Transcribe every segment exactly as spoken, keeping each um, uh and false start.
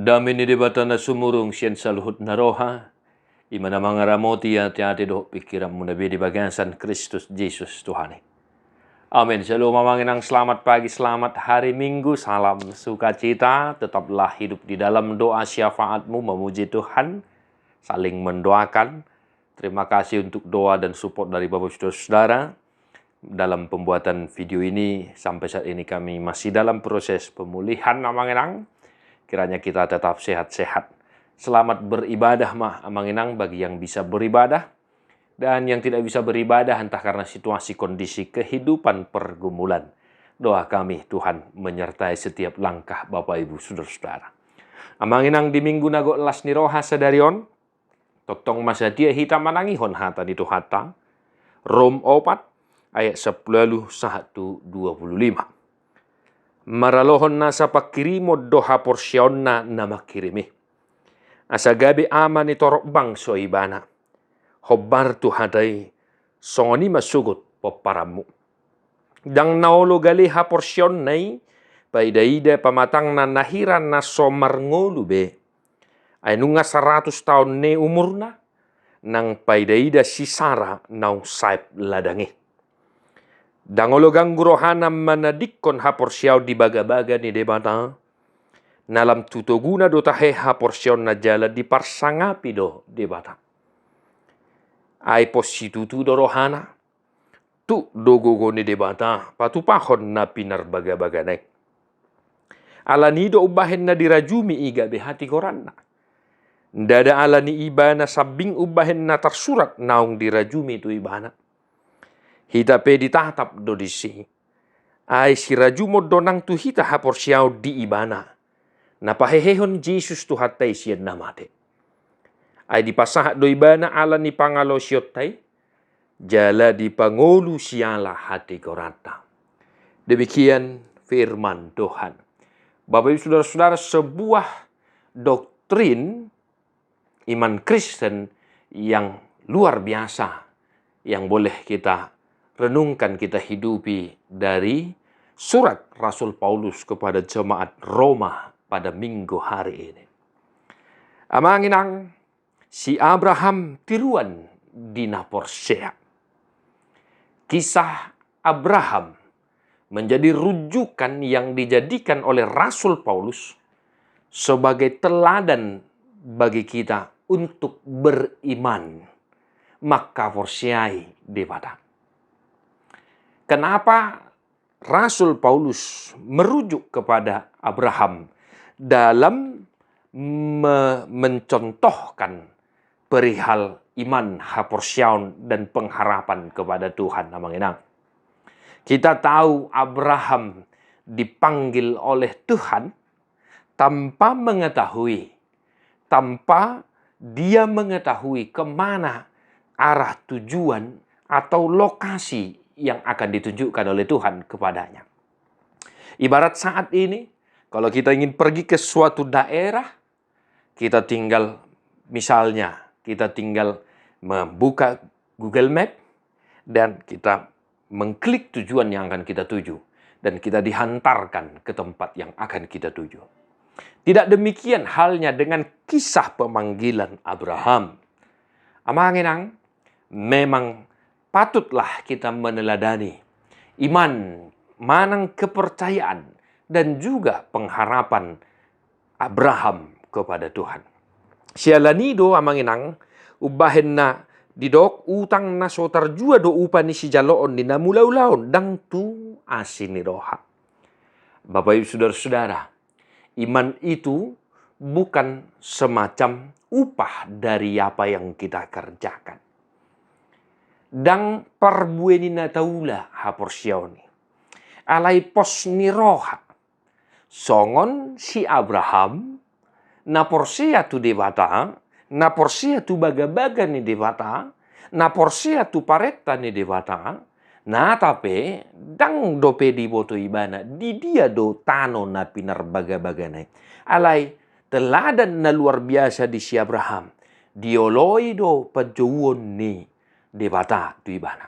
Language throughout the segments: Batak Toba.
Dame ni Debata na sumurung sian saluhut na roha, i ma na mangaramoti ateate dohot pingkiranmuna be di bagasan Kristus Jesus Tuhan i. Amen. Syalom amang inang, selamat pagi, selamat hari Minggu, salam sukacita, tetaplah hidup di dalam doa syafaatmu memuji Tuhan, saling mendoakan. Terima kasih untuk doa dan support dari Bapak Saudara-saudara. Dalam pembuatan video ini, sampai saat ini kami masih dalam proses pemulihan amang inang. Kiranya kita tetap sehat-sehat. Selamat beribadah ma amang inang bagi yang bisa beribadah. Dan yang tidak bisa beribadah entah karena situasi kondisi kehidupan pergumulan. Doa kami Tuhan menyertai setiap langkah Bapak Ibu Saudara-saudara. Amang inang, di minggu na gok las ni roha sadari on, tongtong ma satia hita manangihon hata ni Tuhanta. Rom opat ayat sampulu ualu sahat tu dua pulu lima. Maralohon nasa pangkirimon do haporseaonna na mangkirim i. Asa gabe ama ni torop bangso ibana. Hombar tu hata i, songon i ma sogot pomparanmu. Ndang na olo gale haporseaonna i, paida-ida pamatangna na hira na so marngolu be. Ai nunga saratus taon ni umurna, nang paida-ida si Sara naung saep ladang i. Ndang olo ganggu rohana manadingkon haporseaon di bagabaga ni Debata. Na lam tu toguna do tahe haporseaonna jala diparsangapi do Debata. Ai pos situtu do rohana. Tuk do gogo ni Debata patupahon na pinarbagabagana i. Alani i do umbahen na dirajumi i gabe hatigoranna. Ndada alani ibana sambing umbahen na tarsurat naung dirajumi tu ibana. Hita pe ditatap do disi. Ai sirajumon do nang tu hita haporseaon di ibana. Na pahehehon Jesus Tuhanta i sian na mate. Ai dipasahat do ibana alani pangalaosionta i. Jala dipangolu siala hatigoranta. Demikian firman Tuhan. Bapak Ibu Saudara-saudara, sebuah doktrin iman Kristen yang luar biasa yang boleh kita renungkan, kita hidupi dari surat Rasul Paulus kepada jemaat Roma pada minggu hari ini. Amang inang, si Abraham tiruan di na porsea. Kisah Abraham menjadi rujukan yang dijadikan oleh Rasul Paulus sebagai teladan bagi kita untuk beriman, mangkaporseai Debata. Kenapa Rasul Paulus merujuk kepada Abraham dalam me-, mencontohkan perihal iman, haporseaon, dan pengharapan kepada Tuhan, amang inang. Kita tahu Abraham dipanggil oleh Tuhan tanpa mengetahui, tanpa dia mengetahui kemana arah tujuan atau lokasi yang akan ditunjukkan oleh Tuhan kepadanya. Ibarat saat ini, kalau kita ingin pergi ke suatu daerah, kita tinggal, misalnya, kita tinggal membuka Google Map dan kita mengklik tujuan yang akan kita tuju, dan kita dihantarkan ke tempat yang akan kita tuju. Tidak demikian halnya dengan kisah pemanggilan Abraham. Amang inang, memang patutlah kita meneladani iman manang kepercayaan dan juga pengharapan Abraham kepada Tuhan. Siala ni i do, amang inang, umbahen na didok utang na so tarjua do upa ni sijaloon ni na mulaulaon, ndang tu asi ni roha. Bapak Ibu Saudara-saudara, iman itu bukan semacam upah dari apa yang kita kerjakan. Ndang parbue ni na taula haporseaon i. Alai pos ni roha. Songon si Abraham, na porsea tu Debata, na porsea tu bagabaga ni Debata, na porsea tu parenta ni Debata, na tape ndang dope diboto ibana di dia do tano na pinarbagabagana i. Alai teladan na luar biasa di si Abraham, dioloi do panjouon ni Debata tu ibana.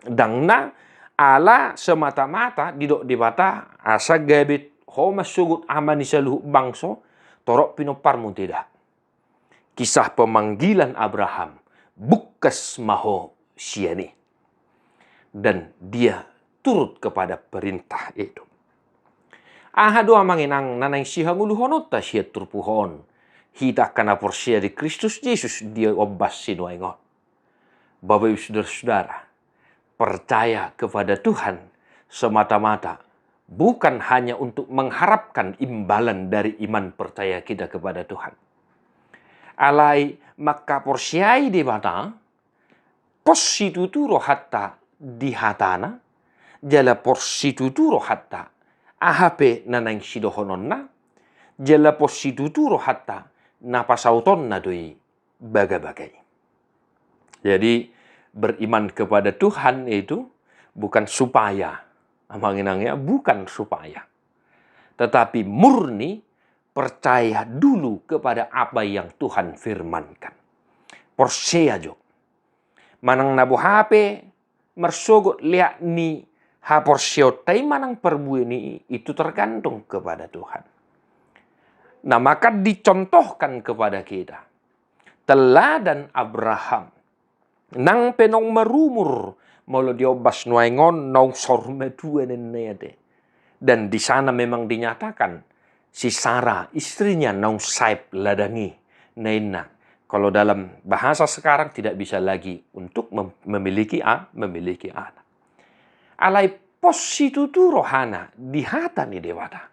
Ndang na ala semata-mata didok Debata asa gabe ho ma sogot ama ni saluhut bangso, torop pinomparmu, tidak. Kisah pemanggilan Abraham, bungkas ma ho sian i. Dan dia turut kepada perintah itu. Aha do amang inang na naeng sihangoluhononta sian turpuk on, hita angka na porsea di Kristus Jesus di ombas sinuaeng on? Bapak Ibu Saudara-saudara, percaya kepada Tuhan semata-mata bukan hanya untuk mengharapkan imbalan dari iman percaya kita kepada Tuhan. Alai mangkaporseai Debata, pos situtu rohanta di hatana, jala pos situtu rohanta aha pe na naeng sidohononna, jala pos situtu rohanta na pasautonna do i bagabaga i. Jadi beriman kepada Tuhan itu bukan supaya, amang inang ya, bukan supaya. Tetapi murni percaya dulu kepada apa yang Tuhan firmankan. Porsea jo. Manang na boha pe marsogot leak ni haporseaonta i manang parbue ni i, itu tergantung kepada Tuhan. Nah, maka dicontohkan kepada kita teladan Abraham. Nang pe naung marumur, molo di ombas nuaeng on naung saur matua ninna i ate. Dan di sana memang dinyatakan si Sara istrinya naung saep ladang i, ninna. Kalau dalam bahasa sekarang tidak bisa lagi untuk mem-, memiliki a-, memiliki anak. Alai pos situtu rohana di hata ni Debata.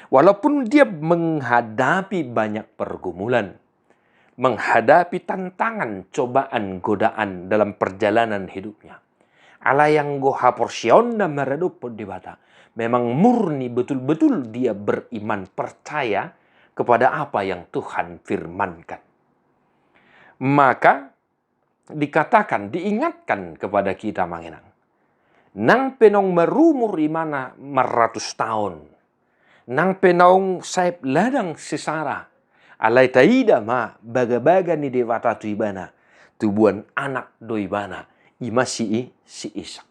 Walaupun dia menghadapi banyak pergumulan, menghadapi tantangan, cobaan, godaan dalam perjalanan hidupnya, alai anggo haporseaonna maradophon Debata, memang murni betul-betul dia beriman percaya kepada apa yang Tuhan firmankan. Maka dikatakan, diingatkan kepada kita, amang inang. Nang pe naung marumur ibana marratus taon, nang pe naung saep ladang si Sara, alai taida ma bagabaga ni Debata tu ibana, tubuan anak do ibana, i ma si i, si Ishak.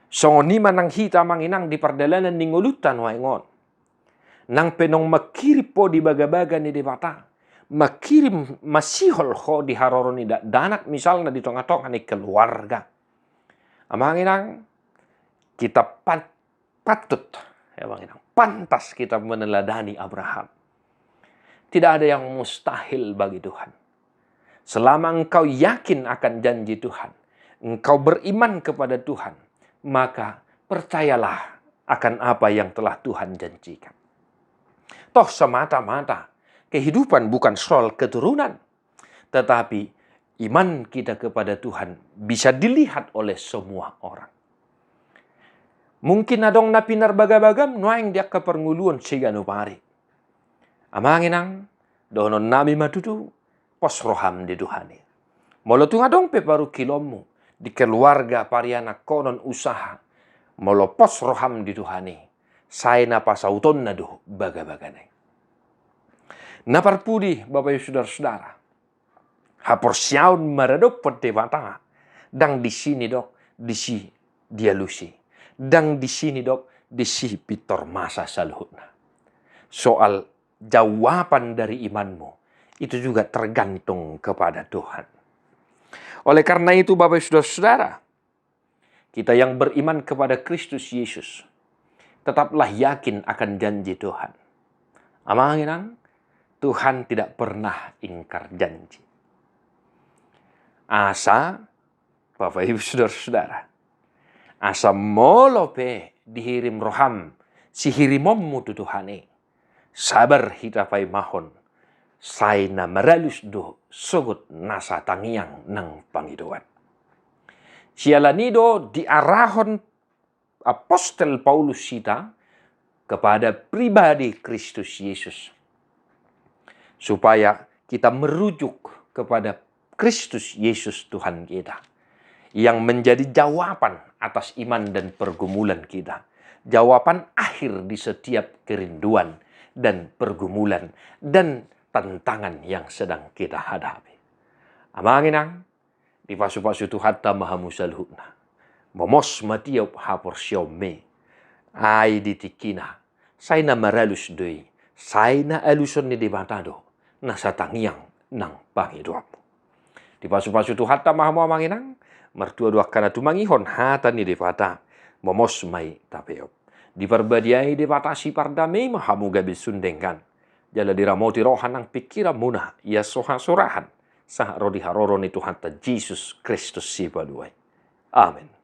Songon i ma nang hita, amang inang, di pardalanan ni ngolunta nuaeng on. Nang pe naung mangkirim ho di bagabaga ni Debata, mangkirim, masihol ho di haroro ni dakdanak, misalna di tongatonga ni keluarga, amang inang, kita pat-, patut, ya, amang inang, pantas kita meneladani Abraham. Tidak ada yang mustahil bagi Tuhan. Selama engkau yakin akan janji Tuhan, engkau beriman kepada Tuhan, maka percayalah akan apa yang telah Tuhan janjikan. Toh semata-mata kehidupan bukan soal keturunan, tetapi iman kita kepada Tuhan bisa dilihat oleh semua orang. Mungkin adong na pinarbagabagam nuaeng di angka parngoluon siganup ari. Amang inang, dohononnami ma tutu, pos roham di Tuhan i. Molo tung adong pe parungkilonmu di keluarga, parianakhonon, usaha, molo pos roham di Tuhan i, sai na pasautonna do bagabagana i. Na parpudi, Bapak Ibu Saudara-saudara, haporseaon maradophon Debata, ndang disi nidok disi dialusi, ndang disi nidok disi pintor masa saluhutna. Soal jawaban dari imanmu itu juga tergantung kepada Tuhan. Oleh karena itu, Bapak Ibu Saudara-saudara, kita yang beriman kepada Kristus Yesus, tetaplah yakin akan janji Tuhan. Amang inang, Tuhan tidak pernah ingkar janji. Asa, Bapak Ibu Saudara-saudara, asa molo pe dihirim roham sihirimonmu tu Tuhan i, sabar hita paimahon, sai na maralus do sogot nasa tangiang nang pangidoan. Siala ni i do diarahon apostel Paulus hita kepada pribadi Kristus Yesus, supaya kita merujuk kepada Kristus Yesus Tuhan kita, yang menjadi jawaban atas iman dan pergumulan kita, jawaban akhir di setiap kerinduan dan pergumulan dan tantangan yang sedang kita hadapi. Amang inang, dipasupasu Tuhanta ma hamu saluhutna. Momos ma tiop haporseaonmi, ai di tingkina sai na maralus do i, Sai na aluson ni Debata do nasa tangiang nang pangidoanmu. Dipasupasu Tuhanta ma hamu amang inang, martua do angka na tumangihon hata ni Debata, momos ma i tapeop. Diparbadiai Debata sipardame i ma hamu gabe sun denggan, jala diramoti roha nang pingkiranmuna, ia so hasurahan, sahat ro di haroro ni Tuhanta Jesus Kristus Sipalua i. Amen.